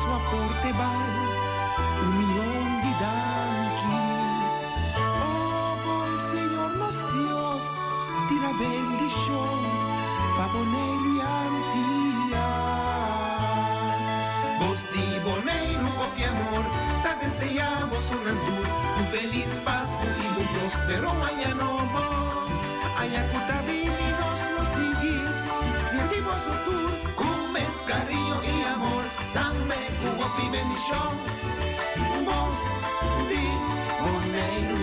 Boso aporte bal un mion di danki. O bon Señor nos Dios, tira bendishon pa Boneiru i Antia. Bos di Boneiru hopi amor ta deseá bosonan tur un felis Pasku i un prospero aña nobo. Aña ku ta bini nos lo sigui sirbi boso tur ku mes Cariño y amor tambe cu hopi bendicion Bos di Boneiru.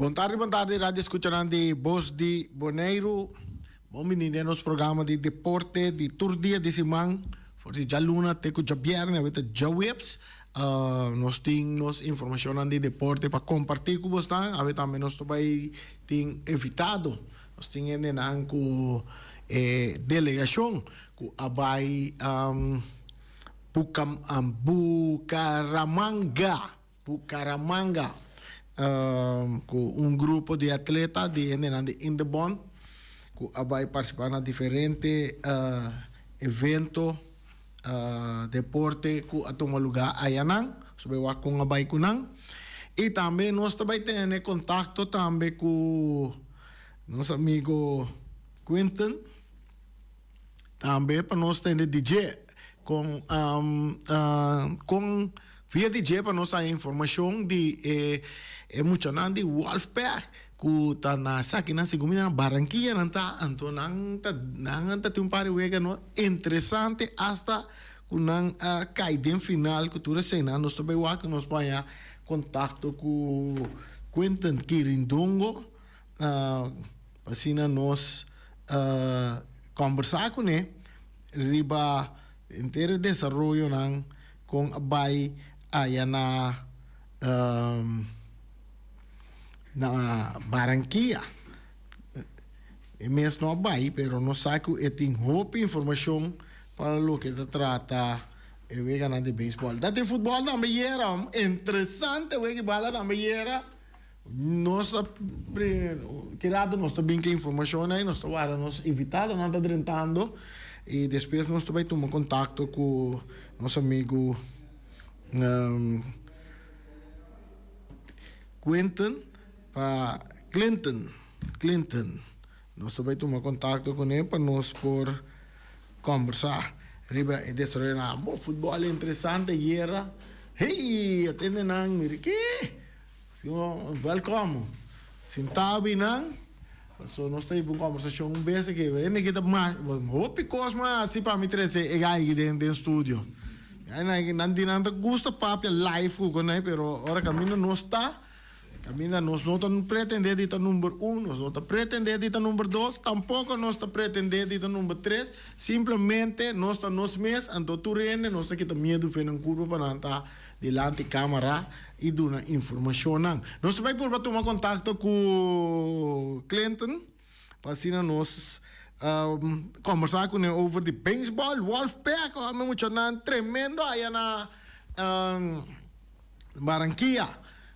Bon tardi, bon tardi, radio escuchanan di Bos di Boneiru. Bon bini den nos programa di deporte di tur dia di siman, for di djaluna te ku djabièrnè, awe ta djaweps. Nos tin nos informashonnan di deporte pa kompartí ku bosnan. Awe tambe nos ta bai tin invitado. Nos tin hendenan ku e delegashon ku a bai Bucaramanga, Bucaramanga, ku un grupo di atleta di hendenan di Indebon ku a bai partisipá na diferente evento. Deporte ku a tuma lugá ayanan, nos ta bai wak kon a bai ku nan. I tambe nos ta bai tene kontakto tambe ku nos amigo Quinton, tambe pa nos tende di dje kon kon via di dje pa nos haña informashon di e e muchanan di Wolfpack ku ta na esaki nan segun mi na Barranquilla nan ta anto nan ta nan ta tin un par di wega no interesante asta ku nan a kai den final ku tur eseinan nos ta bai wak nos por haña kontakto ku Quinton Kirindongo pa asina nos kombersá kuné riba henter e desaroyonan kon a bai aya na Na Barranquilla. E mes no a bai, pero nos sa cu e tin hopi informacion pa loke ta trata e weganan di beisbol. Ta tin futbol tambe yera, interesante wega di bala tambe yera. Nos ta ki rato nos ta bin cu e informacion ey, nos ta warda nos invitadonan ta drentando y despues nos ta bai tuma contacto cu nos amigo. Quinton pa Clinton, Clinton. Nos ta bai tuma kontakto kuné pa nos por kòmbersá riba e desaroyonan. Bo futbòl interesante ayera. Hey, atende nan, mira ke. Wèlkòm. Sintá abi nan. Paso nos ta hiba un kòmbersashon un bes aki. Hende ki ta mas, hopi kos mas hasi pa mi trese e gai aki den studio. Nan di nan ta gusta papia live ku konai, pero ora kaminda nos ta, kaminda nos no ta pretende di ta number un, nos no ta pretende di ta number dos, tampoko nos ta pretende di ta number tres, simplemente nos ta nos mes, anto tur hende nos ta kita miedu fe nan kurpa pa nan ta dilanti kamara i duna informashonnan. Nos ta bai purba tuma kontakto ku Clinton. Pa asina nos kombersá kuné over di beisbòl, Wolfpack, ome muchanan tremendo aya na Barranquilla.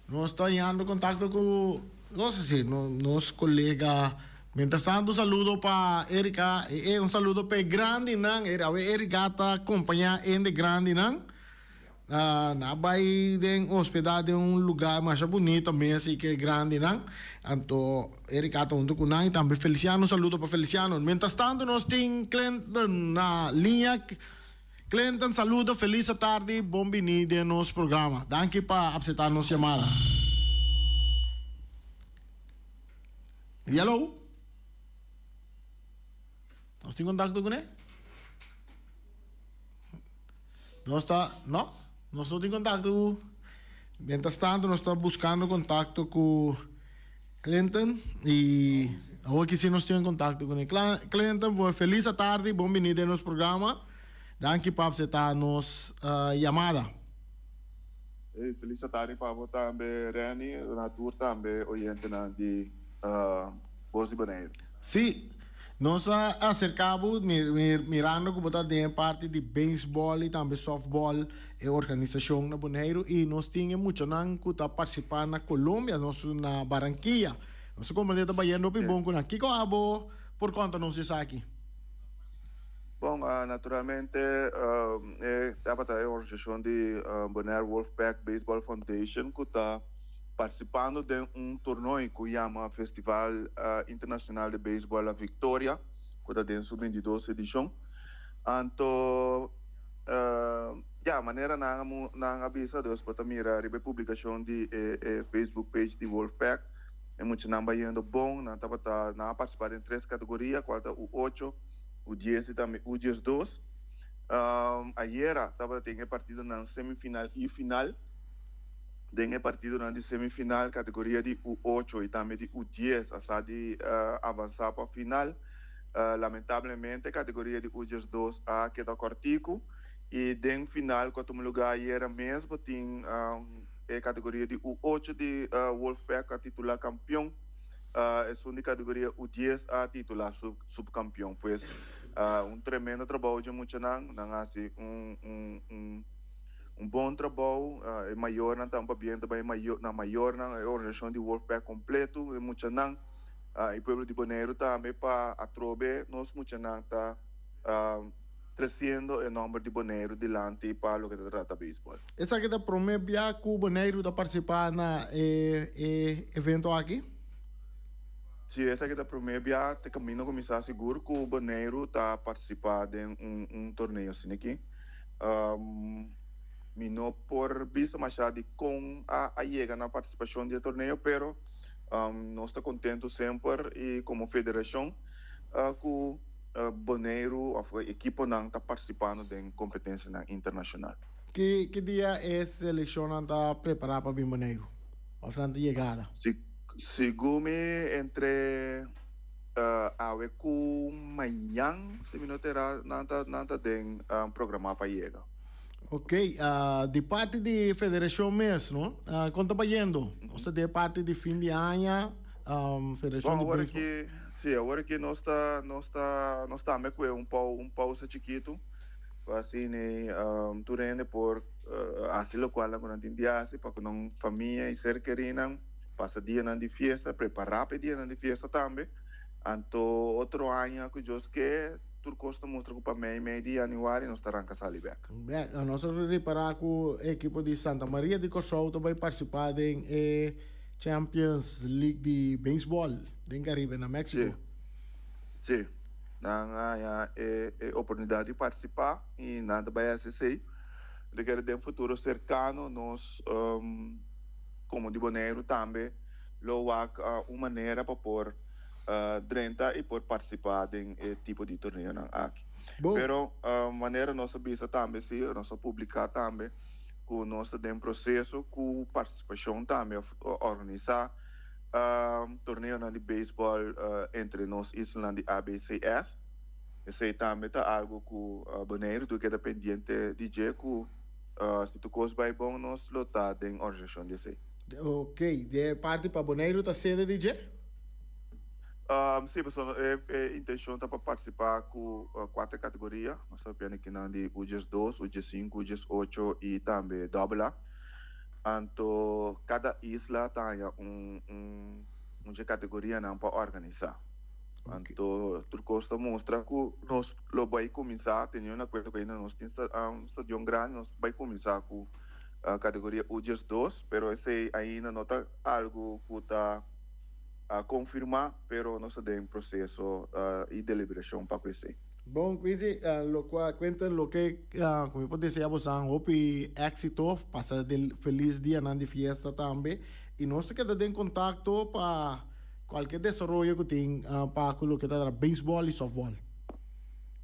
Nos ta hañando kontakto ku, no sé si nos kolega, mientras tanto un saludo pa Erika, un saludo pa e grandinan, awe Erika ta kompañá hende grandinan. Nan a bai den hospedá den un lugá masha bunito mes i ke grandinan. Anto Erika ta huntu ku nan i tambe Feliciano. Un saludo pa Feliciano. Mientras tanto nos tin Clinton na liña. Clinton saludo, felis atardi, bon bini den nos programa. Danki pa apseptá nos yamada. Hello. Nos tin kontakto kuné? Nos ta, no, nos no tin contacto cu, mientras tanto nos ta buscando contacto cu Clinton y awor ki si nos tin contacto cune. Clinton, bo feliz atardi, bon bini den nos programa. Danki pa acepta nos yamada. Hey, feliz atardi pa bo tambe Renny, na tur tambe oyentenan di Voz di Boneiru. Sí, nos a acerca bo mirando cu bo ta den e parti di baseball y tambe softball, e organisacion na Boneiru y nos tin e muchanan cu ta participa na Colombia, nos na Barranquilla. Nos ta comprende ta bayendo hopi bon cu nan. Kico abo por conta nos di esaki? Bon, naturalmente e tabata e organisacion di Bonaire Wolfpack Baseball Foundation cu ta participando den un tornooi cu yama Festival Internacional de Beisbol La Victoria, cu ta den su bintidos edicion. Anto, ya, manera nan nan a bisa, dus bo ta mira riba e publicacion di e e Facebook page di Wolfpack, e muchanan bayendo bon, nan tabata, nan a participa den tres categoria, cual ta U ocho, U dies y tambe U diesdos. Ayera tabata tin e partidonan semifinal y final. Den e partidonan di semifinal kategoria di U ocho i tambe di U dies a sa di avansá pa final. Lamentablemente kategoria di U diesdos a keda kòrtiku i den final ku a tuma lugá ayera mes bo tin e kategoria di U ocho di Wolfpack a titulá kampion, esun di kategoria U dies a titulá subkampion. Pues un tremendo trabou dje muchanan, nan a hasi un. Un bon trabou, e mayornan ta un pabien ta bai na mayornan, e organisashon di Wolfpack kompleto, e muchanan i pueblo di Boneiru tambe pa atrobe nos muchanan ta tresiendo e nòmber di Boneiru dilanti pa loke ta trata beisbòl. Esaki ta promé bia ku Boneiru ta partisipá na e evento aki? Si, esaki ta promé bia te kaminda kuminsá sigur ku Boneiru ta partisipá den un torneo asina aki. Mi no por bisa masha di kon a yega na partisipashon di e torneo, pero nos ta kontentu semper i komo federashon ku Boneiru òf e ekiponan ta partisipando den kompetensianan internashonal. Ki dia e selekshonnan ta prepará pa bin Boneiru òf nan ta yegada? Segun mi entre Awe ku mañan, si mi no ta era, nan ta nan ta den programa pa yega. Ok, di parti di federashon mes, no? Kon ta bayendo? Nos ta den parti di fin di aña, federashon di Bon, awor beisbol. aki, si, awor aki nos ta nos ta nos tambe kue un pau un pausa chikitu pa asina tur hende por hasi lokual nan ku nan tin di hasi pa ku nan famia i ser kerinan. Pasa dianan di fiesta, prepará pa e dianan di fiesta tambe. Anto otro aña ku Dios ke, tur kos ta mustra ku pa mei mei di yanüari nos ta ranka sali bèk. Bèk. Nos a ripará ku e ekipo di Santa Maria di Kòrsou ta bai partisipá den e Champions League di baseball den Caribe na Mexico. Si, si. Nan a haña e e oportunidat di partisipá i nan ta bai hasi esei. Mi ta kere den futuro serkano nos komo di Boneiru tambe lo wak un manera pa por drenta i por partisipá den e tipo di torneonan aki. Pero manera nos a bisa tambe si, nos a publiká tambe ku nos ta den proseso ku partisipashon tambe òf organisá torneonan di beisbòl entre nos islanan di ABCS. Esei tambe ta algu ku Boneiru tur keda pendiente di dje ku si tur kos bai bon nos lo ta den organisashon di esei. Ok, di e parti pa Boneiru ta sede di dje? Sí, pasobra e intencion ta pa participa cu cuater categoria. Nos ta papia kinan di U 12, U 5, U 8 y tambe doble A. Anto cada isla ta haya un un dje categorianan pa organisa. Anto tur cos ta mustra cu nos lo bay cuminsa, teniendo na cuenta cu ainda nos tin stadion grandi, nos bay cuminsa cu categoria U 12, pero esey ainda no ta algo cu ta a konfirmá, pero nos ta den proseso i deliberashon pa ku esei. Bon, Quincy, lokua kuenta loke ku mi por desea bosan hopi éksito, pasa del felis dianan di fiesta tambe i nos ta keda den kontakto pa kualke desaroyo ku tin pa ku loke ta beisbòl i sòftbòl.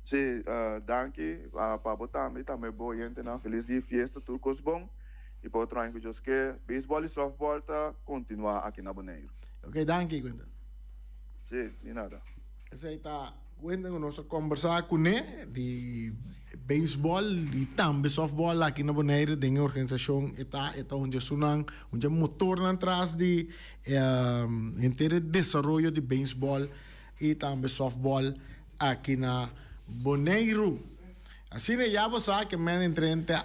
Sí, danki pa bo tambe i tambe bo oyentenan. Felis dia di fiesta, tur kos bon. I pa otro aña ku Dios ke, beisbòl i sòftbòl ta kontinuá aki na Boneiru. Ok, danki Quinten. Sí, di nada. Esei ta Quinten ku nos a kombersá kuné di beisbòl i tambe sòftbòl aki na Boneiru den e organisashon e ta e ta un dje sunan, un dje motornan tras di henter e desaroyo di beisbòl i tambe sòftbòl aki na Boneiru. Asina ya bo sa ke men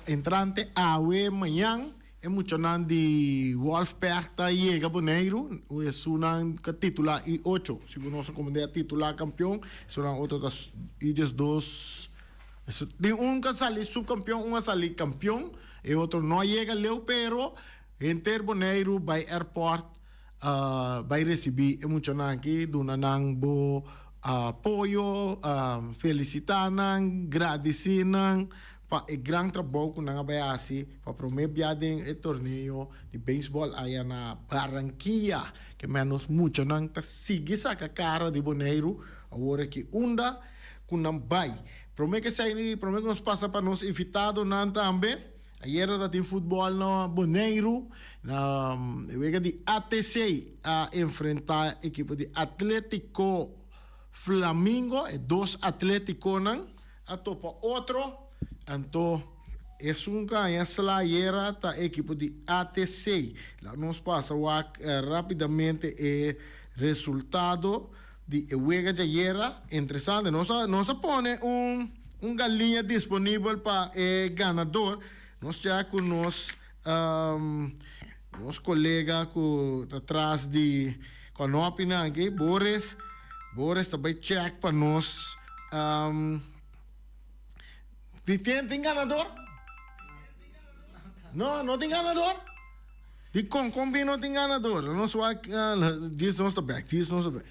entrante awe mañan e muchanan di Wolfpack ta yega Boneiru, esunnan ka titula I ocho, si bo no sa komo a titula kampion, esunnan otro ta I 12, tin un ka sali subkampion, un a sali kampion, e otro no a yega leu pero henter Boneiru bai airport bai recibi e muchanan aki, duna nan bo apoyo, felicita nan, gradici nan pa e gran trabou cu nan a bai haci pa prome bia den e torneo di baseball aya na Barranquilla. Ke menos muchanan ta sigui saca cara di Boneiru awor aki unda cu nan bai. Prome ke esey, prome cu nos pasa pa nos invitadonan tambe. Ayera ta tin futbòl na Boneiru. Na e wega di ATC a enfrentá ekipo di Atlétiko Flamingo. E dos Atlétikonan a topa otro. Anto esun ku a haña sla ayera ta e ekipo di ATC. Laga nos pasa wak rápidamente e resultado di e wega djayera. Interesante, nos a nos a pone un un galiña disponibel pa e ganador. Nos check ku nos nos kolega ku ta tras di kònòpinan aki, Boris. Boris ta bai check pa nos. Tin tin ganador? No, no tin ganador? Dikon? Kon bin no tin ganador? Nos wak djis nos ta bek, djis nos ta bek.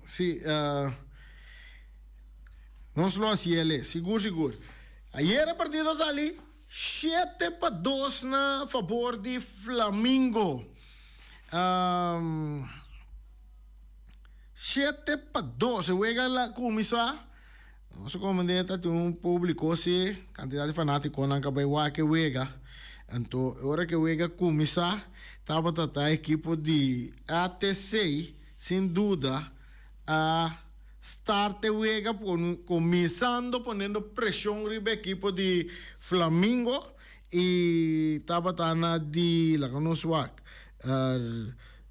Si, nos lo hasi el e, sigur sigur. Ayer e partido a sali 7-2 na fabor di Flamingo. 7-2, e wega la kuminsá. Nos a komende ta tin un publico si, cantidad di fanaticonan ka bay wak e wega. Anto e ora ke wega cuminsa tabata ta ekipo di ATC sin duda a start e wega cuminsando poniendo presion riba ekipo di Flamingo y tabata na di laga nos wak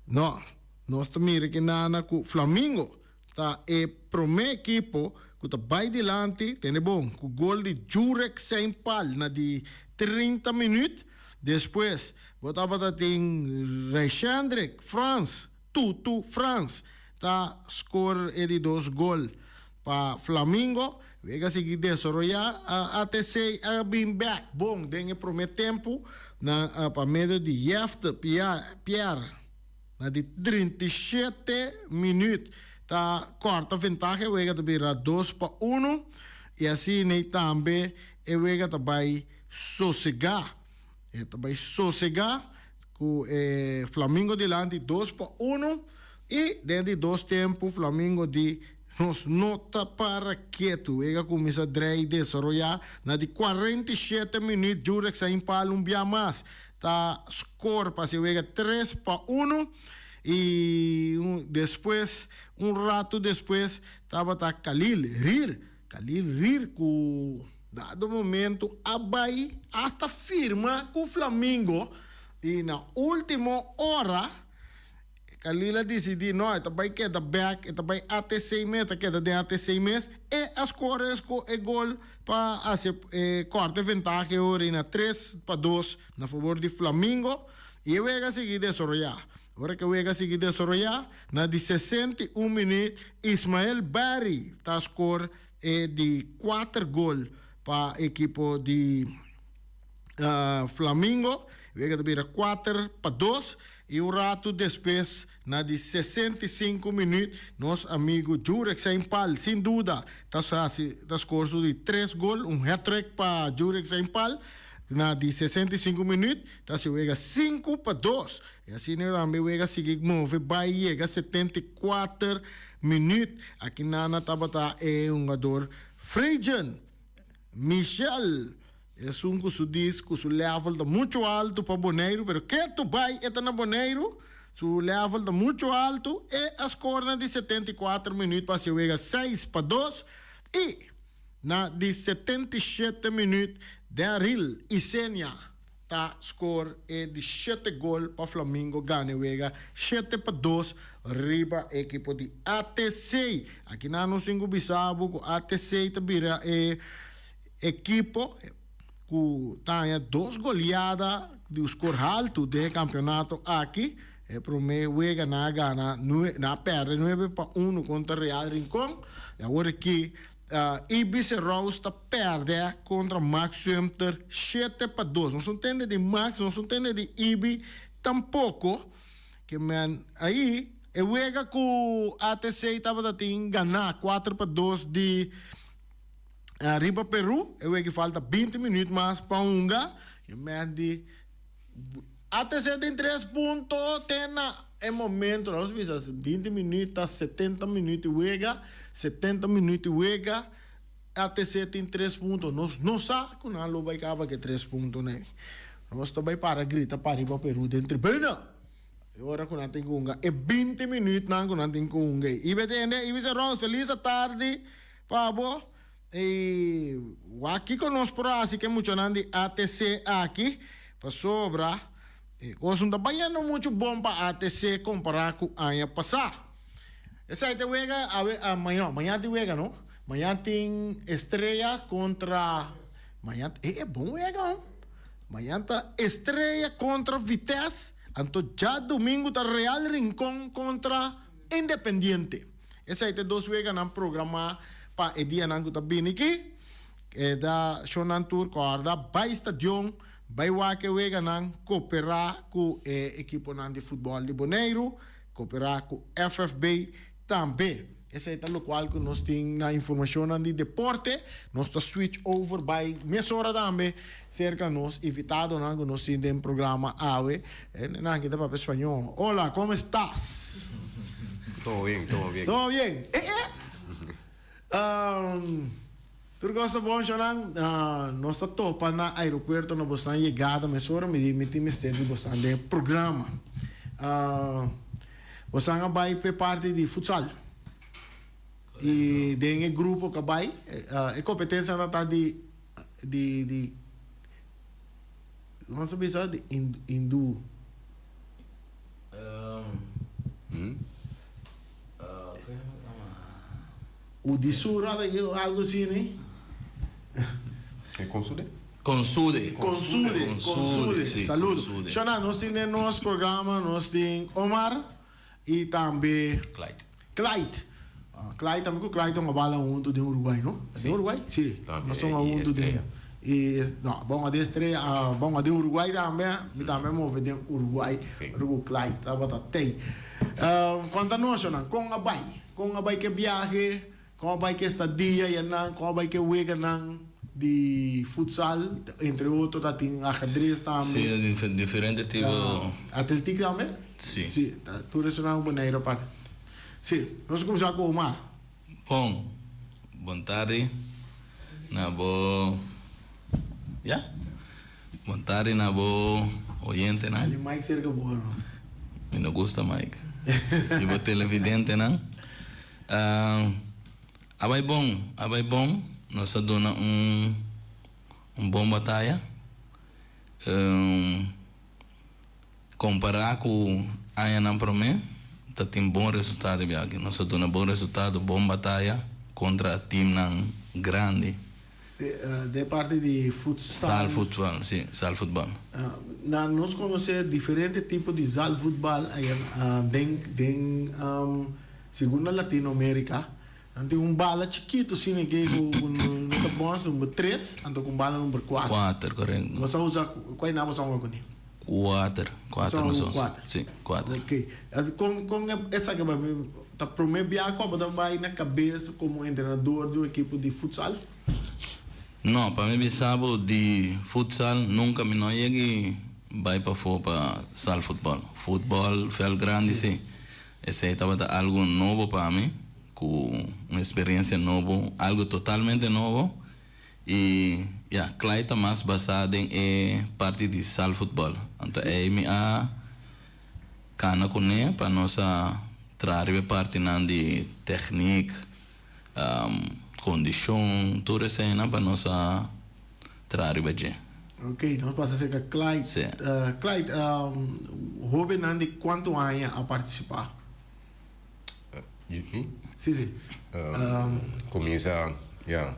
no nos ta mira kinana cu Flamingo Ta e promé ekipo ku ta bai dilanti, tende bon, ku gol di Jurek Seinpal na di 30 minüt. Despues bo tabata tin Raychendrick Frans, Tutu Frans, ta skor e di dos gol. Pa Flamingo, wega sigui desaroyá, ATC a bin bèk bon den e promé tempu na pa medio di Jefte Pierre na di 37 minüt ta kòrta ventaha e wega ta bira 2-1 i asina tambe e wega ta bai sosegá. E ta bai sosegá ku e Flamingo dilanti 2-1 i den di dos tempu Flamingo di nos no ta para ketu. E a kuminsá drei desaroyá na di 47 minüt Jurek Sainpal un bia mas ta skor pa hasi wega 3-1 i despues un ratu despues tabata Khalil Rir Khalil Rir ku dado momento a bai hasta firma ku Flamingo i na ultimo ora Khalil a disidí no e ta bai keda bek e ta bai ATC mes e ta keda den ATC mes e a skor e gol pa hasi e kòrta e ventaha e ora i na 3-2 na fabor di Flamingo i e wega a sigui desaroyá. Ora ku e wega a sigui desaroyá, na di 61 minüt Ismael Barry ta skor e di kuater gol pa ekipo di Flamingo. E wega ta bira 4-2 i un ratu despues na di 65 minüt nos amigu Jurek Sainpal sin duda ta hasi ta skor su di tres gol, un hat-trick pa Jurek Sainpal na di 65 minüt ta hasi wega 5-2. I asina tambe wega sigui move bai yega 74 minüt. Aki nana tabata e hungador Frejan Michel, esun ku su dis ku su level ta muchu altu pa Boneiru, pero ketu bai e ta na Boneiru, su level ta muchu altu, e a skor na di 74 minüt pa hasi wega 6-2 i na di 77 minüt Daryl Isenia ta skor e di shete gol pa Flamingo gana e wega 7-2 riba e ekipo di ATC. Aki nan nos tin ku bisa bo ku ATC ta bira e ekipo ku ta haña dos goleada di un skor haltu den e kampeonato aki. E promé wega nan a gana nan a pèrdè 9-1 kontra Real Rincon i awor aki Ibis Rose ta pèrdè kontra Max Sumter 7-2. Nos no tende di Max, nos no tende di Ibi tampoko. Ke men ahí e wega ku ATC tabata tin ganá 4-2 di riba Peru. E wega falta 20 minüt mas pa hunga. Ke men di ATC tin 3 punto te na e momento, nos bisa 20 minüt ta 70 minüt di wega, 70 minüt di wega, ATC tin 3 punto. Nos no sa ku nan lo bai kaba ku e 3 puntonan ei. Nos ta bai para grita pa riba Peru den tribuna. E ora ku nan tin ku hunga e 20 minütnan ku nan tin ku hunga ei. I betende, i bisa Rose, felis atardi pa bo. I wak kiko nos por hasi ku e muchanan di ATC aki, pasobra e kos no ta bayendo muchu bon pa ATC kompará ku aña pasá. Esei ta wega awe, maña, maña tin wega no? Maña tin Estrella kontra, maña, e e bon wega hon. Maña ta Estrella kontra Vitesse, anto djadumingu ta Real Rincon kontra Independiente. Esei ta e dos weganan programá pa e dianan ku ta bini aki. E ta shownan tur kòrda bai stadion, bai wak e weganan, koperá ku e ekiponan di futbòl di Boneiru, koperá ku FFB tambe. Esei ta lokual ku nos tin na informashonnan di deporte. Nos ta switch over bai mesora tambe serka nos invitadonan ku nos tin den programa awe. Nan aki ta papia spañó. Hola, ¿cómo estás? Todo bien, todo bien. Todo bien. Eh, eh. Tur kos ta bon, shownan. Nos ta topa na aeropuerto na bosnan yegada mesora. Mi di mi tin mester di bosnan den programa. Bosnan a bai p'e parti di futsal. I den e grupo ku a bai, e kompetensianan ta di di di Nos ta bisa di hindu. Udisura algo así ni. E consude? Consude. Consude, consude. Saludo. Shona, nos tin den nos programa, nos tin Omar y tambe Clyde. Clyde. Clyde tambe ku Clyde a bala huntu den Uruguay no? Den Uruguay? Si. Tambe Nos a i huntu den Estrella. i no bon den Estrella bon den Uruguay tambe mi tambe a move den Uruguay Si. ora ku Clyde tabata tei. Konta nos yonan kon a bai? Kon a bai ke biahe? Kon a bai ke estadia yanan? Kon a bai ke weganan di futsal? Entre otro ta tin ajedrez tambe. Si, diferente tipo. Atletiek tambe? Si. Si, tur esonan Bonaire aparte. Si, nos a kuminsá ku Omar. Bon, bon tardi na bo, ya? Bon tardi na bo oyentenan. Dale mic serka bo, hermano. Mi no gusta mic. I bo televidentenan. A bai bon, a bai bon. Nos a duna un un bon bataya. Kompará ku añanan promé, ta tin bon resultado biaha. Nos a duna bon resultado, bon bataya kontra timnan grandi. De parti di futsal. Zaalvoetbal, si, zaalvoetbal. Na nos konosé diferente tipo di zaalvoetbal aya den den segun na Latinoamerica. Nan tin un bala chikitu asina ke ku no ta bon as number tres anto ku un bala number kuater. Kuater, korekto. Bo sa usa kua nan bo sa hunga kuné? Kuater, kuater Bo nos sa sa hunga usa. kuater? Si, kuater. Ok. Kon kon esaki bai ta promé biaha ku bo ta bai na kabes komo entrenador di un ekipo di futsal? No, pa mi bisa bo di futsal nunka mi no yega bai pafó pa zaalvoetbal. Futbòl vèlt grandi si. Esei tabata algu nobo pa mi, ku un eksperensia nobo, algu totalmente nobo. I ya, Clyde ta mas basá den e parti di zaalvoetbal. Anto ei mi a kana kuné pa nos a traha riba e partinan di tèknik, kondishon, tur eseinan pa nos a traha riba dje. Ok, nos pasa serka Clyde. Sí. Clyde, hóbennan di kuantu aña a partisipá? Mi? Sí, sí. Kuminsá, ja.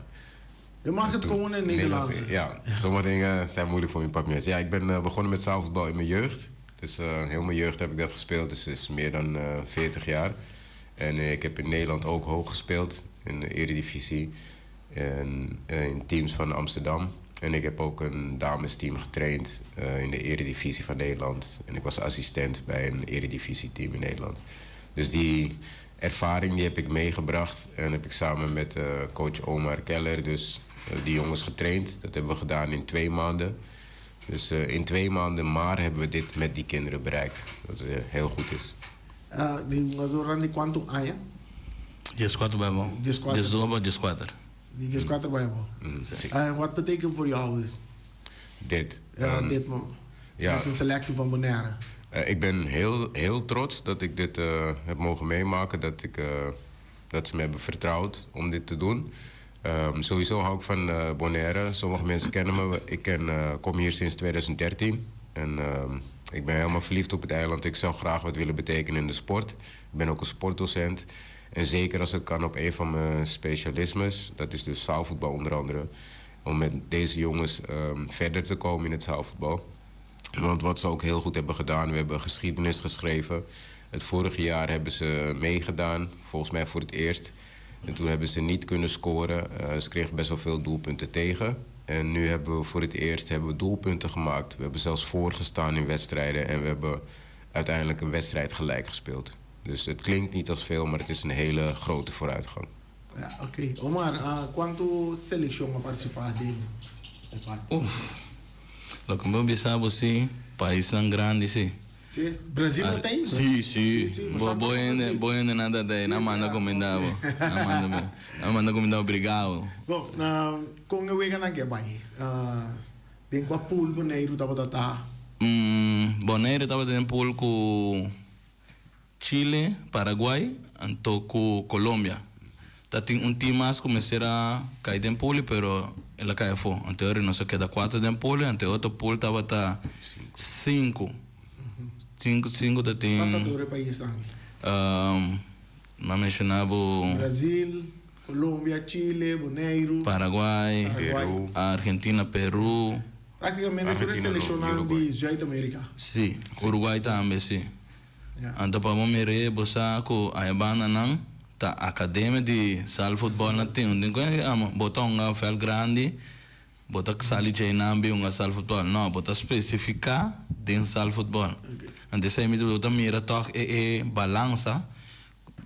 Je mag het gewoon in Nederlands. Ja, sommige dingen zijn moeilijk voor mijn papiaments. Ja, ik ben begonnen met zaalvoetbal in mijn jeugd. Dus heel mijn jeugd heb ik dat gespeeld, dus het is meer dan 40 jaar. En ik heb in Nederland ook hoog gespeeld, in de Eredivisie. En in teams van Amsterdam. En ik heb ook een damesteam getraind in de Eredivisie van Nederland. En ik was assistent bij een Eredivisie-team in Nederland. Dus die ervaring die heb ik meegebracht. En heb ik samen met coach Omar Keller dus die jongens getraind. Dat hebben we gedaan in 2 maanden. Dus in 2 maanden maar hebben we dit met die kinderen bereikt. Wat heel goed is. Di hungadornan di kuantu aña? Dieskuater bai abou. Dieskuater. Diesdos pa dieskuater. Di dieskuater bai abou. Sí. Wat betekent voor jou dit? Dit? Ja, dit ja. Met een selectie van Bonaire. Ik ben heel, heel trots dat ik dit heb mogen meemaken. Dat dat ze me hebben vertrouwd om dit te doen. Sowieso hou ik van Bonaire. Sommige mensen kennen me. Ik kom hier sinds 2013. En ik ben helemaal verliefd op het eiland. Ik zou graag wat willen betekenen in de sport. Ik ben ook een sportdocent. En zeker als het kan op een van mijn specialismes. Dat is dus zaalvoetbal onder andere. Om met deze jongens verder te komen in het zaalvoetbal. Want wat ze ook heel goed hebben gedaan, we hebben geschiedenis geschreven. Het vorige jaar hebben ze meegedaan, volgens mij voor het eerst. En toen hebben ze niet kunnen scoren. Ze kregen best wel veel doelpunten tegen. En nu hebben we voor het eerst doelpunten gemaakt. We hebben zelfs voorgestaan in wedstrijden. En we hebben uiteindelijk een wedstrijd gelijk gespeeld. Dus het klinkt niet als veel, maar het is een hele grote vooruitgang. Ja, oké. Omar, kuantu selekshon a partisipá den e parti? Uf, loke mi por bisa bo si, paisnan grandi si. Si, Brazil no ta ei? Si, si. Bo, bo hende, bo hendenan ta ei, nan manda kumindá bo. Nan manda bo, nan manda kumindá bo, obrigado. Bon, kon e weganan ke bai? Den kua pool Boneiru tabata ta? Boneiru tabata den pool ku Chile, Paraguay anto ku Colombia. Ta tin un team mas ku mester a kai den poli pero el a kai afó. Anto ora nos a keda kuater den poli anto e otro pool tabata sinku. Sinku sinku ta tin. Kua ta tur e paisnan? Mi a menshoná bo. Brazil, Colombia, Chile, Boneiru. Paraguay, Paraguay. Argentina, Peru. Práktikamente tur e Argentina no, selekshonnan Uruguay. di Zuid Amerika. Si, Uruguay tambe si. Anto pa bo mir'é bo sa ku aya bandanan. Ta academia di zaalvoetbal nan tin. Un tin cu bo ta hunga veld grandi, bo ta sali djey nan bin hunga zaalvoetbal. No, bo ta specifica den zaalvoetbal. Anto esey mi ta mira toch e e balansa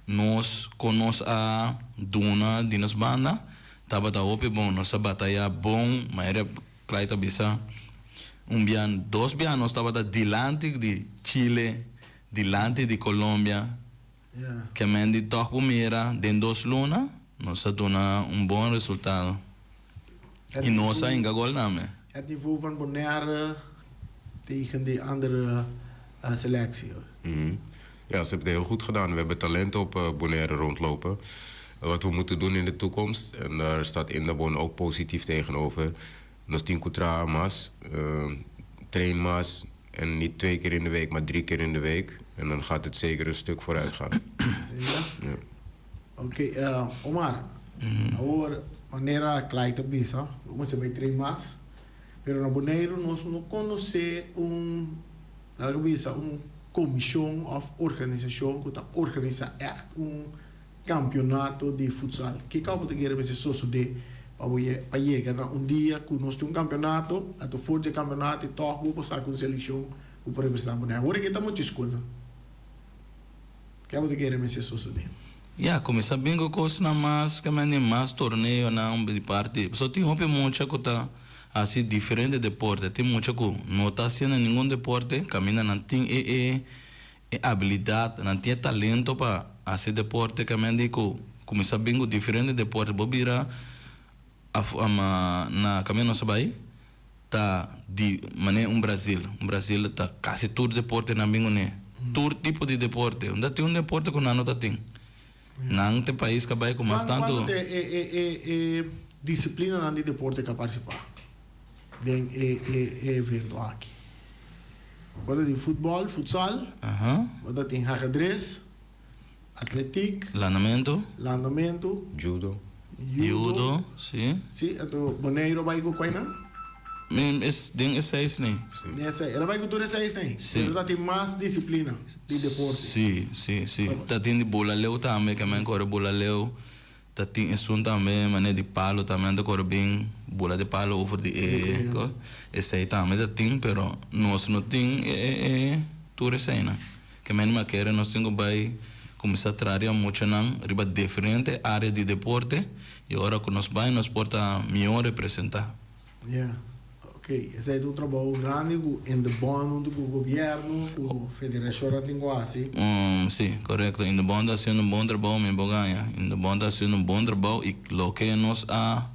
nos con nos a duna di nos banda tabata hopi bon. Nos a bataya bon, mayoria Clyde ta bisa un biaha, dos biaha nos tabata dilanti di Chile, dilanti di Colombia. Ke men di tòg bo mira den dos luna nos a duna un bon resultado i nos a hinka gol tambe. Het niveau van Bonaire tegen de andere selectie. Ja, ze hebben het heel goed gedaan. We hebben talent op Bonaire rondlopen. Wat we moeten doen in de toekomst, en daar staat Indabon ook positief tegenover. Nos tin ku traha mas, train mas en niet twee keer in de week, maar drie keer in de week. En dan gaat het zeker een stuk vooruit gaan. Ja? Ja. Oké, Omar, awor manera Clyde ta bisa, bo mester bai train mas. Pero na Boneiru nos no konosé un, laga bisa, un komishon òf organisashon ku ta organisá ègt un Campeonato di futsal. Kiko bo ta kere mester sosode pa bo pa yega na un dia ku nos tin un campeonato, anto for dje campeonato i tòg bo por saka un selekshon ku por representá Bonaire. Awor ke ta mucha skolnan. Ke bo ta kere mester sosode? Ya, kuminsá bin ku kosnan mas ke mende mas torneonan di parti. Pasobra tin hopi mucha ku ta hasi diferente deporte. Tin mucha ku no ta hasiendo ningun deporte, kaminda nan tin e e E abilidat, nan tin e talento pa hasi deporte kamen di ku kuminsá bin ku diferente deporte. Bo bira af na kamen nos a bai ta di manera un Brazil. Un Brazil ta kasi tur deporte nan bin kuné. Tur tipo di deporte. Unda tin un deporte ku nan no ta tin. Nan ta e pais ku a bai ku mas tantu. Kuantu ta e disiplinanan di deporte ku a partisipá den e evento aki? Bo ta tin futbòl, futsal, bo ta tin hagedres, atletiek, Landamentu. landamentu, Judo. Judo, si. Si, anto Boneiru a bai ku kuainan? Mi es den e seis nei. Si. Den e seis. El a bai ku tur e seis nei? Si. Pero ta tin mas disiplina di deporte. Si, si, si. Ta tin di bula leu tambe, ke men kore bula leu. Ta tin esun tambe manera di palo tambe nan ta kore bin bula di palo over di e kos. Esei tambe ta tin, pero nos no tin e e tur eseinan. Ke men a kere nos tin ku bai kuminsá traria muchanan riba diferente área di deporte i ora ku nos bai nos por ta mihó representá. Ya, ok. Esei ta un trabou grandi ku Indebon huntu ku gobièrnu, ku federashonnan tin ku hasi. Sí, korekto. Indebon ta hasiendo un bon trabou, mi por gaña. Indebon ta hasiendo un bon trabou i loke nos a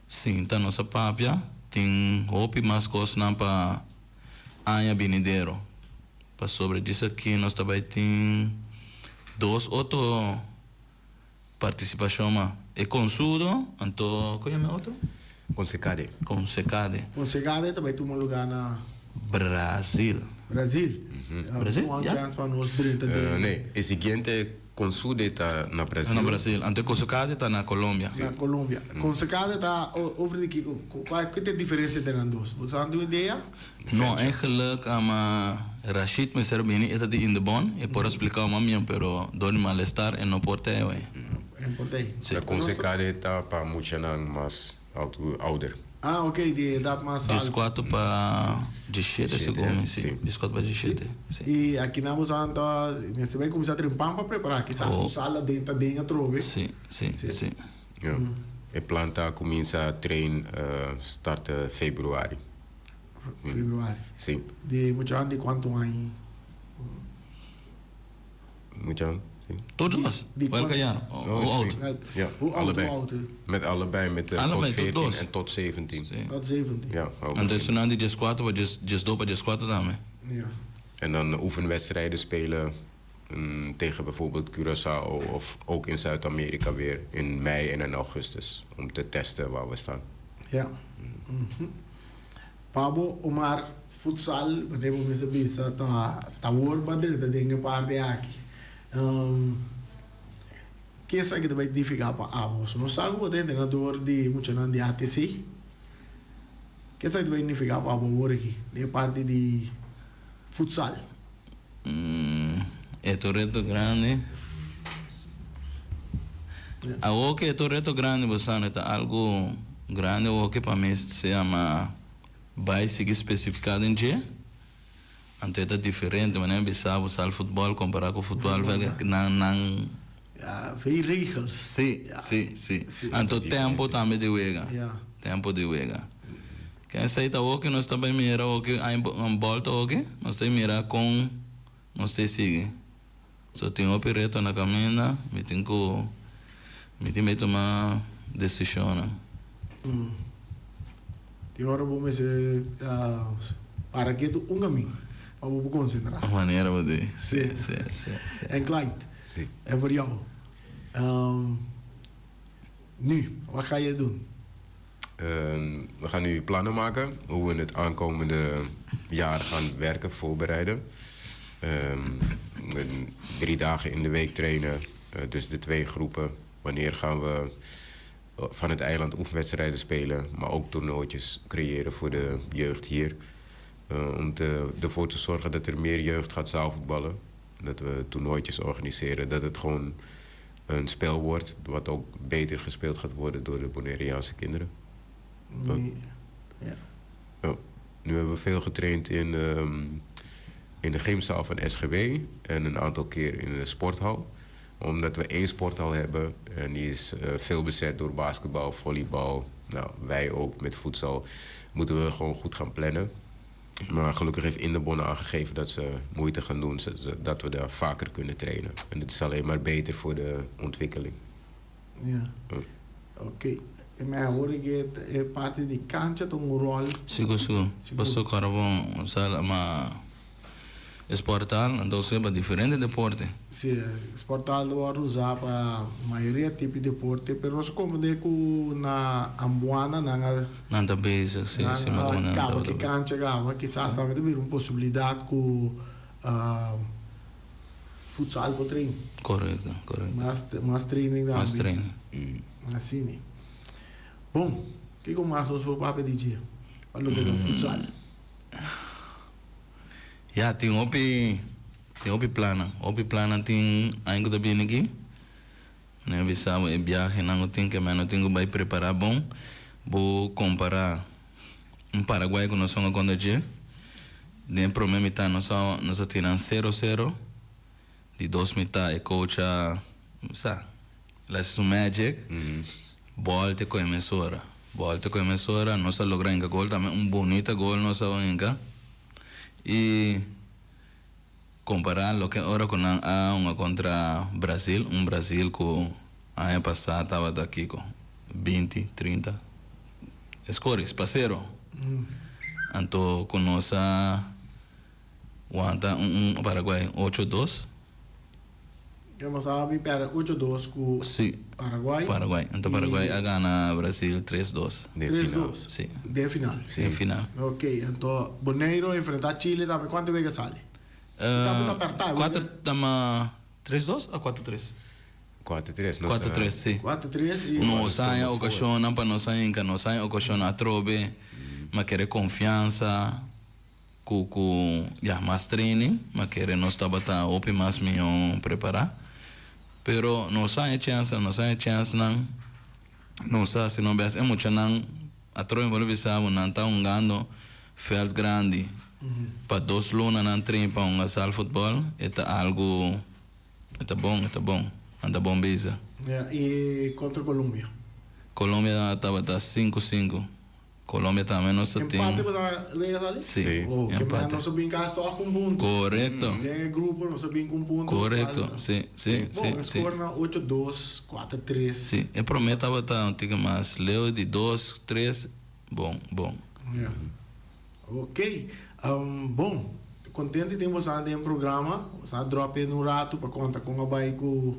sinta, nos a papia, tin hopi mas kosnan pa aña binidero. Pasobra djis aki nos ta bai tin dos otro. Partisipashon ma e konsudo anto kon yama e otro? Konsekade. Konsekade. Konsekade ta bai tuma lugá na. Brazil. Brazil. Brazil, Un ya. chèns pa nos drenta den. Nee, e siguiente konsude ta na Brazil. Na Brazil. Anto e konsekade ta na Colombia. Na Colombia. Konsekade ta over di kiko? Kua ki ta e diferensia entre nan dos? Bo sa tin un idea? No, eigenlijk ama Rashid mester bini, e ta di Indebon, e por a spliká uma mion, pero dor di malestar e no por ta ei hoy. E no por ta ei. Si. La Consecade ta pa muchanan mas ouder. Ah, ok, di edat mas altu. Dieskuater pa diesshete segun mi, si. Dieskuater pa diesshete, si. I akinan bo sa anto mester bai kuminsá tren pan pa prepará, kisas un sala den ta den atrobe. Si, si, si. Ja. E plan ta kuminsá train start februari. Februari. Si. Di mucha di kuantu aña? Mucha, si. Tur dos? Di Welke jaar? Hoe oud? Ja, Hoe oud, allebei. hoe oud? Met allebei, met tot Allebei, tot 14 dos. en tot 17. Si. Tot 17. Ja, hou Anto begin. esunnan di dieskuater pa dies, diesdos pa dieskuater tambe. Ja. En dan oefenwedstrijden spelen tegen bijvoorbeeld Curaçao of ook in Zuid-Amerika weer in mei en in augustus om te testen waar we staan. Ja. Pa bo Omar, futsal, manera bo mes a bisa, ta ta wor pa drenta den e parti aki. Ke esaki ta bai nifiká pa abo? So nos sa ku bo ta entrenador di muchanan di ATC. Ke esaki ta bai nifiká pa abo awor aki den e parti di futsal? E ta un reto grandi. Awor ke ta un reto grandi bo sa no ta algo grandi awor ke pa mi sea ma bai sigui specifica den dje anto e ta diferente manera mi bisa bo sal futbol compara cu futbol nan nan Ja, veel regels. Si, si, si. Anto tempo tambe di wega. Tempo di wega. Ken esei ta awor ke nos ta bai mira awor ke un bolta awor ke nos ta mira kon nos ta sigui. So tin hopi reto na kaminda, mi tin ku mi tin bai tuma desishonnan. Tin ora bo mester para ketu un kamin pa bo por konsentrá. Manera bo di. Si, si, si, si. En Clyde, en voor jou, nu, wat ga je doen? We gaan nu plannen maken hoe we het aankomende jaar gaan werken, voorbereiden. 3 dagen in de week trainen, dus de 2 groepen. Wanneer gaan we van het eiland oefenwedstrijden spelen, maar ook toernooitjes creëren voor de jeugd hier. Om ervoor te zorgen dat er meer jeugd gaat zaalvoetballen. Dat we toernooitjes organiseren, dat het gewoon een spel wordt wat ook beter gespeeld gaat worden door de Bonaireaanse kinderen. Nee. Ja. Ja. Nu hebben we veel getraind in de gymzaal van SGW en een aantal keer in de sporthal. Omdat we 1 sporthal hebben en die is veel bezet door basketbal, volleybal. Wij ook met voedsel moeten we gewoon goed gaan plannen. Maar gelukkig heeft Indebon aangegeven dat ze moeite gaan doen, zodat we daar vaker kunnen trainen. En het is alleen maar beter voor de ontwikkeling. Ja. Oké. En mij hoor ik het parte di cancha ta un rol. Sigur, sigur. Sigur. Paso Carabon, sal, ma sporthal, entonces pa diferente deporte. Si, sporthal ta wòrdu usá pa mayoria tipo di deporte, pero nos a komprendé ku na Amboana nan a Nan ta bezig, si, nan si, ma a komo nan kaba tabata ki bezig. kancha kaba, kisas tambe ta bira un posibilidat ku futsal por train. Korekto, korekto. Mas, mas training tambe. Mas training. Asina. Bon, kiko mas nos por papia di dje pa loke ta futsal? Ya, tin hopi, tin hopi plannan. Hopi plannan tin aña ku ta bini aki. Mi a bisa bo e biahenan ku tin ke mi no tin ku bai prepará bon. Bo kompará un Paraguay ku nos a hunga kontra dje. Den e promé mitá nos a nos a tira sero sero. Di dos mitá e coach a sa, el a hasi su magic. Bòl te kohe mesora. Bòl te kohe mesora. Nos a logra hinka gol tambe. Un bunita gol nos a hinka. I kompará loke ora ku nan a hunga kontra Brazil, un Brazil ku aña pasá tabata kiko, 20, 30 eskores pa sero. Anto ku nos a wanta un Paraguay ocho dos. Ke nos a bin pèrdè 8-2 ku Sí. Paraguay. Paraguay. Anto Paraguay a gana Brasil 3-2. Den final. 3-2. Sí. Den final. Sí. Den final. Ok, anto Boneiru a enfrentá Chile tambe. Kuantu wega sali? Tambe ta pèrtá. Kuater tama 3-2 o 4-3? 4-3. Nos 4-3, sí. 4-3 i. Nos haña okashonnan pa nos a hinka, nos haña okashonnan atrobe, ma kere konfiansa. Ku ku ya mas training, ma kere nos tabata hopi mas mihó prepará. Pero nos haña chèns, nos haña chènsnan, nos a hasi nos bèst. E muchanan atrobe mi por bisa bo nan ta hungando vèlt grandi. Pa dos luna nan train pa hunga zaalvoetbal, e ta algu, e ta bon, e ta bon. Nan ta bon bezig. Ya, i kontra Colombia? Colombia tabata sinku sinku. Colombia tambe nos ta tin. Empate boso a wega sali? Si, Oh, ke empate. men nos a bin kas tòg ku un punto. Korekto. Den e grupo nos a bin ku un punto. Korekto, si, si, si, Bon, e si. skor na ocho dos, kuater tres. Si, e promé tabata un tiki mas leu, di dos, tres, bon, bon. Ja. Ok. Bon, kontentu di tin boso den programa. Boso a drop in un ratu pa konta kon a bai ku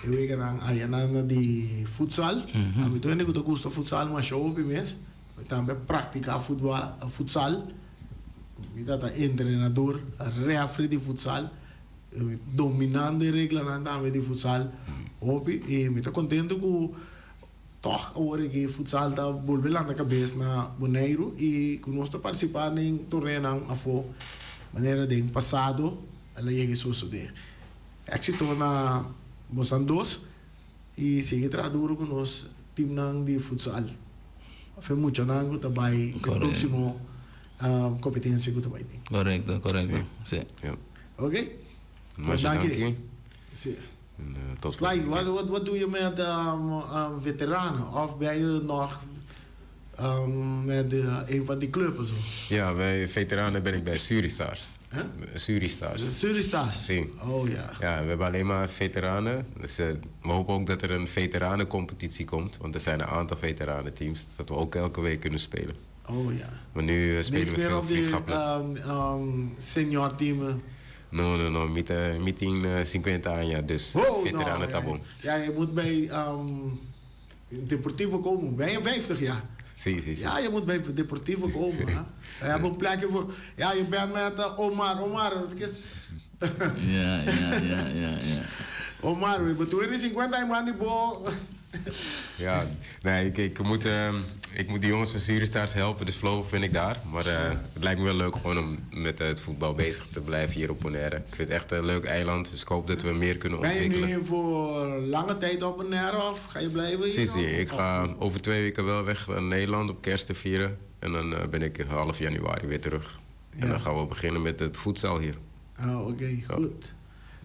e weganan ayanan di futsal. Ami tur hende ku ta gusta futsal masha hopi mes. Mi tambe a praktiká futbal, futsal. Mi ta ta entrenador, refri di futsal. Dominando e reglanan tambe di futsal hopi. I mi ta kontentu ku Tòg awor aki futsal ta bolbe lanta kabes na Boneiru i ku nos ta partisipá den torneonan afó manera den pasado el a yega sosodé. Éksito na bosan dos. I sigui traha duro ku nos teamnan di futsal. Of e muchanan ku ta bai e próksimo kompetensia ku ta bai tin. Korekto, korekto. Si. Oké. Masha danki. Si. Tot Clyde, wat, wat, wat doe je met veteranen? Of ben je nog met een van die clubs? Zo? Ja, bij veteranen ben ik bij Suristars. Huh? Suristars. Suristars? Si. Oh ja. Ja, we hebben alleen maar veteranen. Dus we hopen ook dat er een veteranencompetitie komt. Want er zijn een aantal veteranenteams. Dat we ook elke week kunnen spelen. Oh ja. Maar nu spelen Niks we meer veel op die vriendschappelijk. Senior team. No, no, no. Mi ta, mi tin 50 aña, dus Oh, veteranen no, ta bon. Ja, je moet bij Deportivo komen. Ben je 50 jaar? Si, si, si. Ja, je moet bij Deportivo komen. Hè? We hebben een plekje voor. Ja, je bent met Omar. Omar, wat is... Ja. Omar, we hebben 50 aña, man, die bo. Ja, nee, ik moet de jongens van Suristars helpen, dus voorlopig ben ik daar. Maar het lijkt me wel leuk gewoon om met het voetbal bezig te blijven hier op Bonaire. Ik vind het echt een leuk eiland, dus ik hoop dat we meer kunnen Ben je ontwikkelen. nu voor lange tijd op Bonaire of ga je blijven hier? Si, si, ik ga over 2 weken wel weg naar Nederland om kerst te vieren. En dan ben ik half januari weer terug. En dan gaan we beginnen met het voedsel hier. Oh, oké, goed.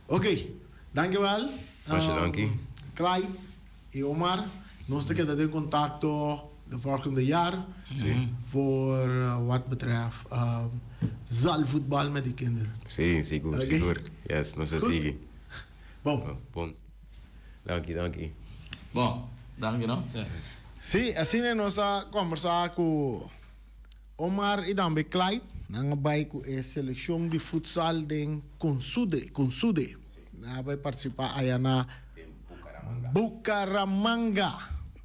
Oké, dankjewel. Masha danki. Clyde i Omar, nos ta keda den kontakto de volgende jaar voor wat betreft zaalvoetbal met die kinderen. Si, sigur, sigur. Yes, nos Goed. sigui. Bon. Oh, bon. Danki, danki. Bon, danki, no? Si. Si, asina nos a kombersá ku Omar i tambe Clyde. Nan a bai ku e selekshon di futsal den Consude, Consude. Nan a bai partisipá aya na Bucaramanga.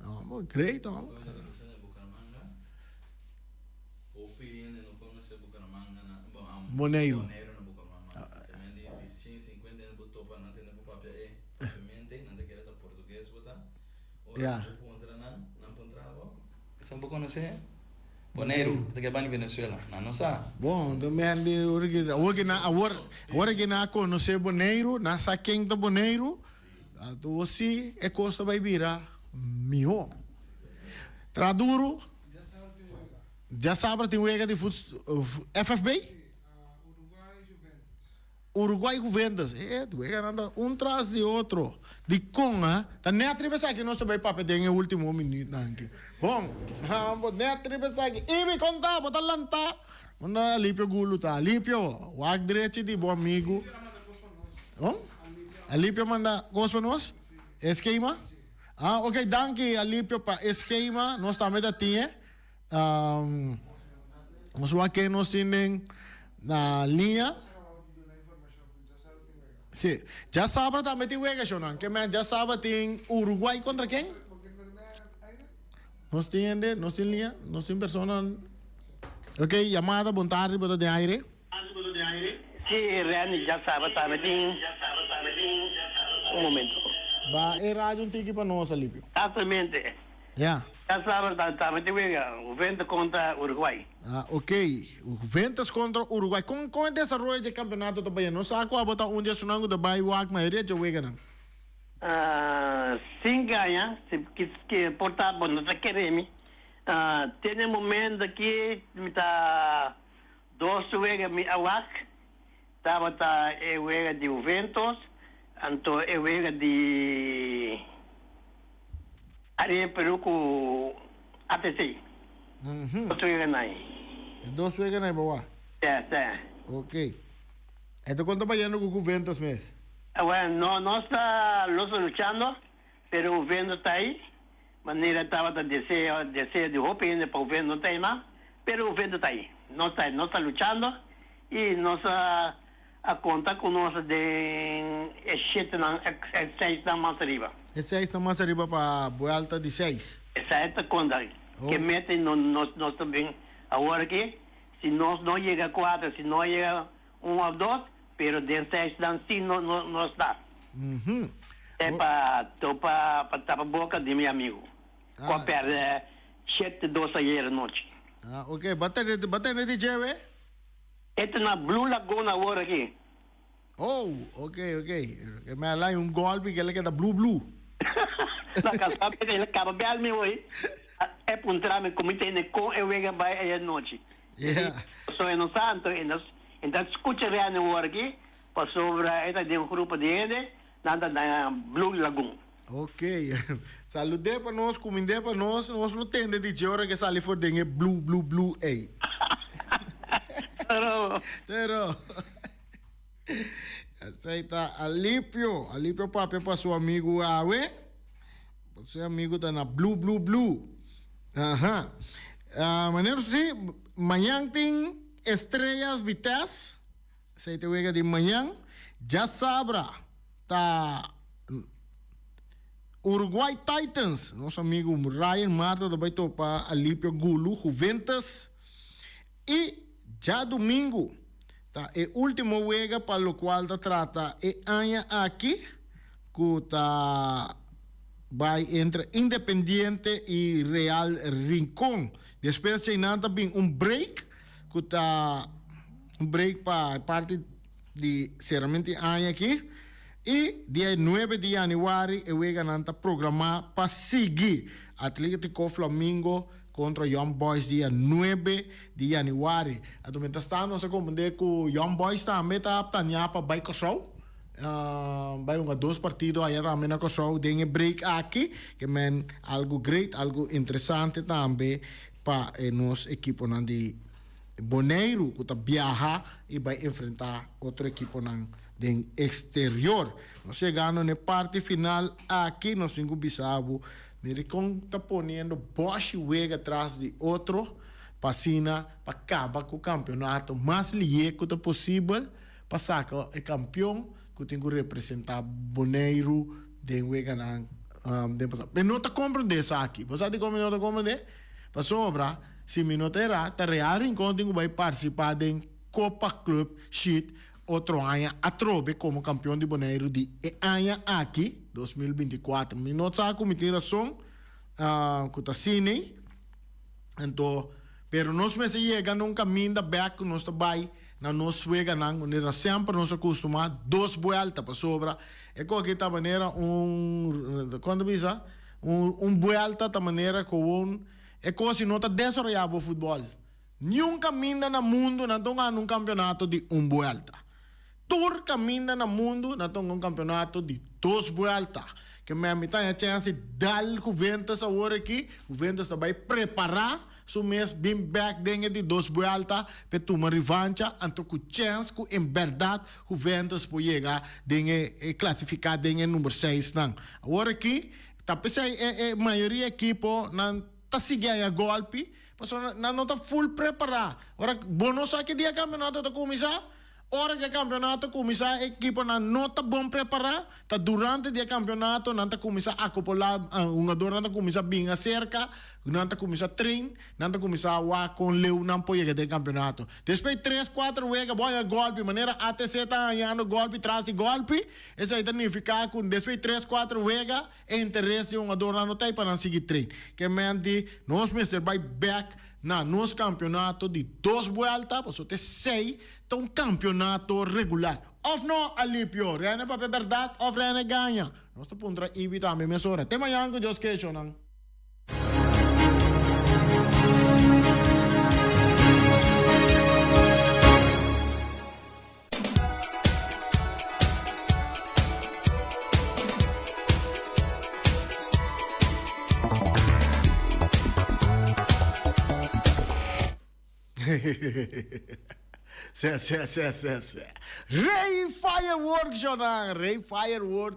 Oh, great, oh. Hopi hende no konosé Bucaramanga na bon, Boneiru. Boneiru na Bucaramanga. Tambe di 150 hende bo topa nan tende bo papia e papiamente, nan ta kere ta portugues bo ta. Ora bo puntra nan, nan puntra bo. Esun bo konosé Boneiru, ta ke bani Venezuela. Nan no sa. Bon, ta men di ora ki awor ki nan awor awor ki nan a konosé Boneiru, nan sa ken ta Boneiru, anto si e kos ta bai bira mihó. Traha duru. Djasabra tin wega di fut FFB? Uruguay Juventus. E weganan ta un tras di otro. Dikon a? Ta net riba esaki nos ta bai papia den e ultimo minuutnan aki. Bon, bo net riba esaki. Ibi, kon ta? Bo ta lantá? Unda Alipio Gulu ta? Alipio, wak drechi di bo amigu. Oh? Alipio manda kos pa nos? E skema? Ah, ok, danki Alipio pa e skema. Nos tambe ta tin e. Nos wak ken nos tin den na liña. Sí. Djasabra tambe tin wega shownan. Ke men djasabra tin Uruguay kontra ken? Nos tin hende, nos tin liña, nos tin persona. Ok, yamada, bon tardi, bo ta den aire. Sí, Randy, djasabra tambe tin. Un momento. Ba e radio un tiki pa nos, Alipio. Exactamente. Ja. Djasabra tambe tin wega, Juventus kontra Uruguay. Ah, ok. Juventus kontra Uruguay. Kon kon e desaroyo dje kampeonato ta bai? Nos sa ku abo ta un dje esunnan ku ta bai wak mayoria dje weganan. Ah, sin gaña, si ki por ta bo no ta kere mi. Ah, te na e momento aki mi ta dos wega mi a wak, tabata e wega di Juventus anto e wega di Ariel Peru ku ATC. Dos wega nai. E dos wega nai bo wak? Si, si. Ok. Eto kon ta bayendo ku Juventus mes? Bueno, no, nos ta los luchando, pero Juventus ta ahí. Manera tabata deseo, deseo di hopi hende pa Juventus no ta ahí mas, pero Juventus ta ahí. Nos ta, nos ta luchando y nos a a konta ku nos den e shetenan, e seisnan mas ariba. E seisnan mas ariba pa buelta di seis. Esei ta konta ke meta nos nos ta bin awor aki. Si nos no yega kuater, si no yega un of dos, pero den seisnan si no nos ta. E pa topa pa tapa boka di mi amigu ku a pèrdè shete dos ayer anochi. Ah, ok. Bo tende bo tende di dje, we? E ta na Blue Lagoon awor aki. Oh, ok, ok. E me a lai un gòlpi ku el a keda blue blue. No, casualmente el a caba bel mi hoy. E puntra mi con mi tende con e wega bay aya nochi. Yeah. Pasobra e no sa anto e no e ta scucha Rene awor aki pasobra e ta den un grupo di hende nan ta na Blue Lagoon. Ok. Salud'é pa nos, cumind'é pa nos, nos lo tende di dje ora ke sali for den e blue blue blue ey. Tero. Tero. Esey ta Alipio. Alipio papia pa su amigu awe. Su amigu ta na blue blue blue. Aha. Manera si, mañan tin Estrellas Vitesse. Esey ta e wega di mañan. Djasabra ta Uruguay Titans. Nos amigu Ryan Marta ta bay topa Alipio Gulu Juventus. Y djadumingu ta e ultimo wega pa locual ta trata e aña aki cu ta bay entre Independiente y Real Rincon. Despues djeinan ta bin un break cu ta un break pa e parti di ceramento di aña aki y dia nuebe di januari e weganan ta programa pa sigui. Atletico Flamingo Kontra Young Boys dia nuebe di yanüari. Anto mientras tanto nos a komprendé ku Young Boys tambe ta planeá pa bai Kòrsou. Bai hunga dos partido aya tambe na Kòrsou den e break aki. Ke men algu great, algu interesante tambe pa e nos ekiponan di Boneiru ku ta biaha i bai enfrentá otro ekiponan den eksterior. Nos yegando na e parti final aki nos tin ku bisa bo Mira kon ta poniendo boshi wega tras di otro pa asina pa kaba ku kampeonato mas lihe ku ta posibel pa saka e kampeon ku tin ku representa Boneiru den weganan den pasado. Mi no ta komprende esaki. Bo sa dikon mi no ta komprende? Pasobra si mi no ta erá ta Real Rincon tin ku bai partisipa den Kopa Club Sheet Otro aña atrobe komo kampeon di Boneiru di e aña aki, 2024. Mi no sa ku mi tin rason ku ta asina, anto pero nos mester yega na un kaminda bèk ku nos ta bai na nos weganan manera semper nos a kustumá dos buèlta pasobra e koki ta manera un kon ta bisa un buèlta ta manera ku un e kos si no ta desaroyá bo futbòl. Niun kaminda na mundu nan ta gana un kampionato di un buèlta. Tur kaminda na mundu nan ta hunga un kampionato di dos buèlta. Ke men mi ta haña chèns di dal Juventus awor aki. Juventus ta bai prepará su mes bin bèk den e di dos buèlta p'e tuma rivancha. Anto ku chèns ku en bèrdat Juventus por yega den e klasifiká den e number seisnan. Awor aki ta p'esei e mayoria ekiponan ta sigui haña gòlpi. Pasobra nan no ta full prepará. Ora bo no sa ki dia kampionato ta kuminsá, ora ku e kampionato kuminsá e ekiponan no ta bon prepará, ta durante di e kampionato nan ta kuminsá akopolá, hungadornan ta kuminsá bin aserka, nan ta kuminsá train, nan ta kuminsá wak kon leu nan por yega den kampionato. Despues tres, kuater wega bo haña gòlpi, manera ATC ta hañando gòlpi tras di gòlpi, esei ta nifiká ku despues tres, kuater wega, E interes di hungadornan no ta ei pa nan sigui train. Ke men di nos mester bai bek na nos kampionato di dos buelta pasobra ta esei ta un kampionato regular. Of no, Alipio? Rene papia bèrdat of Rene gaña? Nos ta puntra Ibi tambe mesora. Te mañan ku Dios ke, shownan. Sè, sè, sè, sè, sè. Rey Firework, shownan. Rey Firework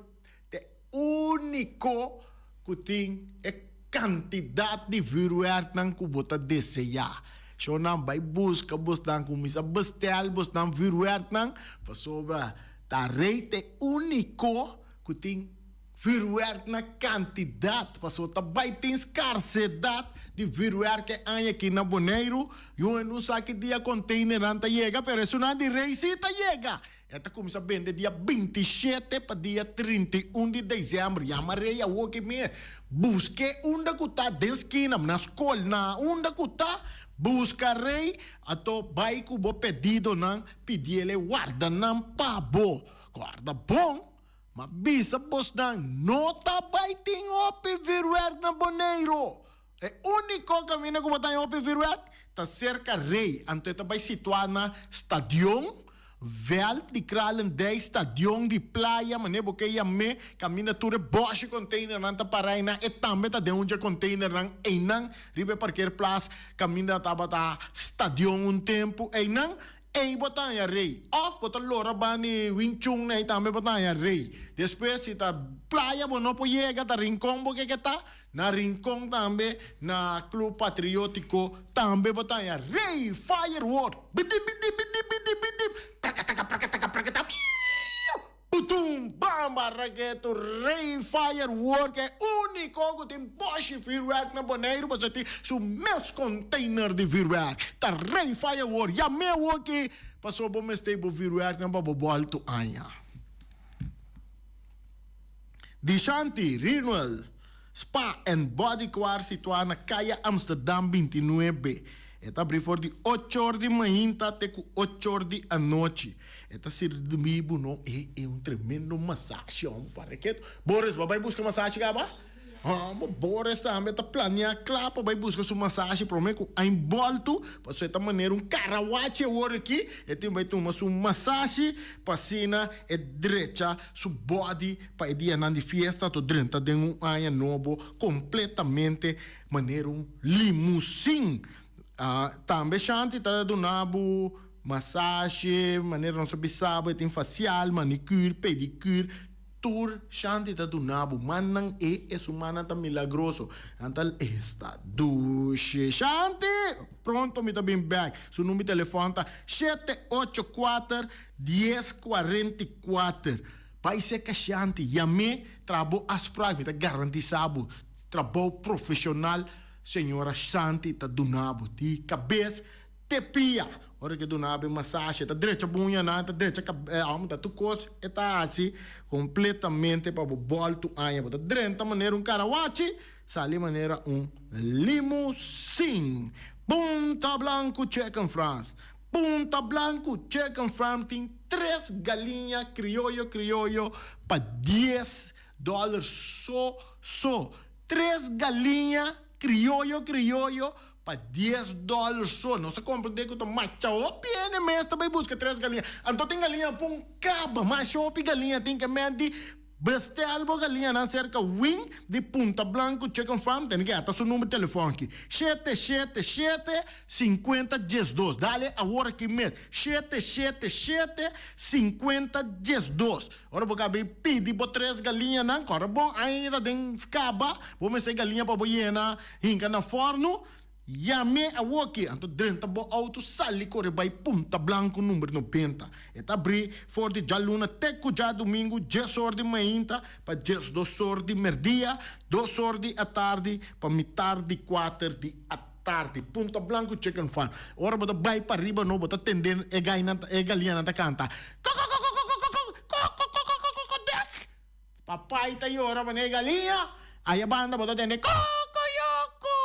Ta e úniko ku tin e kantidat di vürwèrknan ku bo ta deseá. Shownan bai buska bosnan, kuminsá bestèl bosnan vürwèrknan, pasobra ta Rey ta e úniko ku tin vürwèrk na kantidat, pasobra ta bai tin skarsedat di vürwèrk e aña aki na Boneiru. Yu no sa ki dia konteinernan ta yega, pero esunnan di Rey sí ta yega. E ta kuminsá bende dia 27 pa dia 31 di desèmber. Yama Rey awoki mes. Busk'é unda ku ta, den skina, na skol, na unda ku ta, buska Rey, anto bai ku bo pedidonan, pidiel e warda nan pa bo. Warda bon! Ma bisa bosnan, no ta bai tin hopi vuurwerk na Boneiru. E úniko kaminda ku bo ta haña hopi vuurwerk ta serka Rei, anto e ta bai situá na Stadion, vèlt di Kralendijk, stadion di playa, manera bo ke yam'é, kaminda tur e bòshi konteinernan ta pará einan, e tambe ta den un dje konteinernan einan riba e parkeerplaats kaminda tabata stadion un tempu einan. Ei bo ta haña rei. Òf bo ta lora bani Wing Chun ei tambe bo ta haña rei. Despues si ta playa bo no por yega ta Rincon bo ke ke ta, na Rincon tambe na Club Patriótico tambe bo ta haña rei firework. Bidi bidi bidi bidi bidi prakataka prakataka prakata piiuu Putum bamba raketu rei firework e úniko ku tin boshi vuurwerk na Boneiru pasobra tin su mes container di vuurwerk ta rei firework yam'é awoki pasobra bo mester bo vuurwerknan pa bo bòltu aña. Dishanti Renewal Spa and Body Kwar situá na Kaya Amsterdam 29. E ta abrí for di ocho or di mainta te ku ocho or di anochi. E ta sirbi bo no e e un tremendo masashi hom para ke Boris bo a bai buska masashi kaba? Hom Boris tambe ta planea kla pa bai buska su masashi prome ku ain boltu pasobra e ta manera un karawachi awor aki e tin bai tuma su masashi pa asina e drecha su body pa e dianan di fiesta to drenta den un aña nobo kompletamente manera un limusin. Tambe Shanti ta duna bo masashi, manera nos a bisa bo, e tin fasial, manicure, pedicure, tur Shanti ta duna bo. Mannan e esun mannan ta milagroso. Nan ta esta dushi. Shanti! Pronto mi ta bin bek. Su number di telefon ta shete ocho kuater dies kuarenta i kuater. Bai seka Shanti, yam'é, traha bo afspraak, mi ta garantisa bo trabou profesional. Señora Shanti ta duna bo di kabes te pia. Ora ke duna bo e masashi, e ta drecha bo uñanan, e ta drecha kabe, amo ta tur kos e ta hasi kompletamente pa bo bòltu aña. Bo ta drenta manera un karawachi, sali manera un limusin. Punta Blanku Chicken Farms Punta Blanku Chicken Farm tin tres galiña krioyo krioyo pa dies dòler so so. Tres galiña krioyo krioyo pa dies dòler so. Nos a komprendé ku ta masha hopi hende mes ta bai buska tres galiña. Anto tin galiña pun kaba. Masha hopi galiña tin ke menti bestel bo galiñanan serka Wing di Punta Blanco Chicken Farm. Tene ke ata su number di telefòn aki, shete shete shete sinkuenta diesdos. Dale awor aki mes, shete shete shete sinkuenta diesdos. Ora bo ka bay pidi bo tres galiñanan, kòrda bon ainda den kaba, bo mester galiña pa bo yena hinka na fòrnu, yam'é awoki. Anto drenta bo outo sali kore bay Punta Blanco number nobenta. E ta abrí for di djaluna te ku djadumingu djes or di mainta pa djesdos or di merdia, dos or di atardi pa mitar di kuater di atardi. Punta Blanco Chicken Farm. Ora bo ta bai pariba no bo ta tende e gainan e galiñanan ta kanta Kokokokokokokokokokokodek. Papai ta yora manera e galiña, aya banda bo ta tende kokoyoko.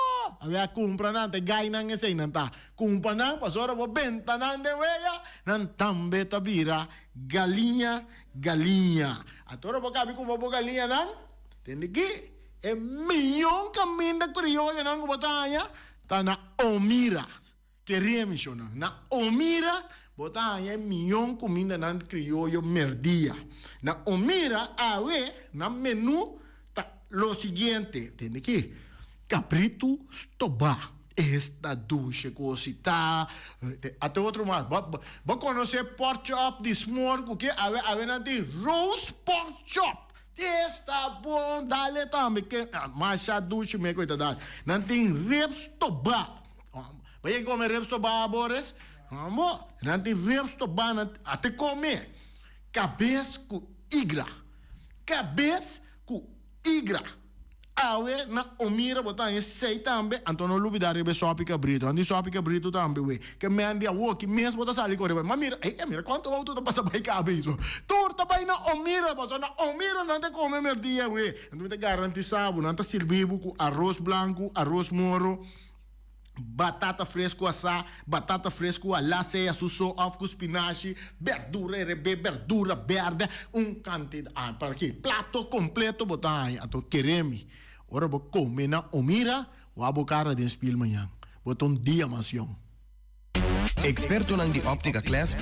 Awe a kumpra nan ta e gainan esei nan ta kumpra nan pasobra bo benta nan den wea nan tambe ta bira galiña galiña. Ato ora bo kabi kumpra bo galiñanan tende ki e miyon kaminda krioyonan ku bo ta haña ta na Omira. Keria misionnan. Na Omira bo ta haña e mion kumindanan krioyo merdia. Na Omira awe nan menú ta lo siguiente, tende aki, kabritu stobá, esta dushe kosita, ate otro mas, bo bo konosé pork chop di smor ku ke awe awe nan tin roast pork chop, esta bon, dale tambe ke masha dushe me ku e ta dal. Nan tin ribs stobá. Bo yega kome ribs tobá, Boris? Amo, nan tin ribs tobá, nan a te kome kabes ku igra. Kabes ku igra. Awe na Omira bo ta haña esei tambe, anto no lubidá riba e sòpi kabritu. Nan tin sòpi kabritu tambe we. Ke men di awoki mes bo ta sali kore bai. Ma mira, ey, mira kuantu outo ta pasa bai kabes bo. Tur ta bai na Omira, pasobra na Omira nan ta kome merdia we. Anto mi ta garantisá bo, nan ta sirbi bo ku aros blanku, aros moro. Batata fresku asá, batata fresku alá sea su so òf ku spinashi, bèrdura erebé, bèrdura bèrdè, un kantidat, ah, para ki, plato kompleto bo ta haña. Anto kere mi, ora bo kome na Omira, wak bo kara den spil mañan. Bo ta un dia mas yòn. Expertonan di Optica Class por.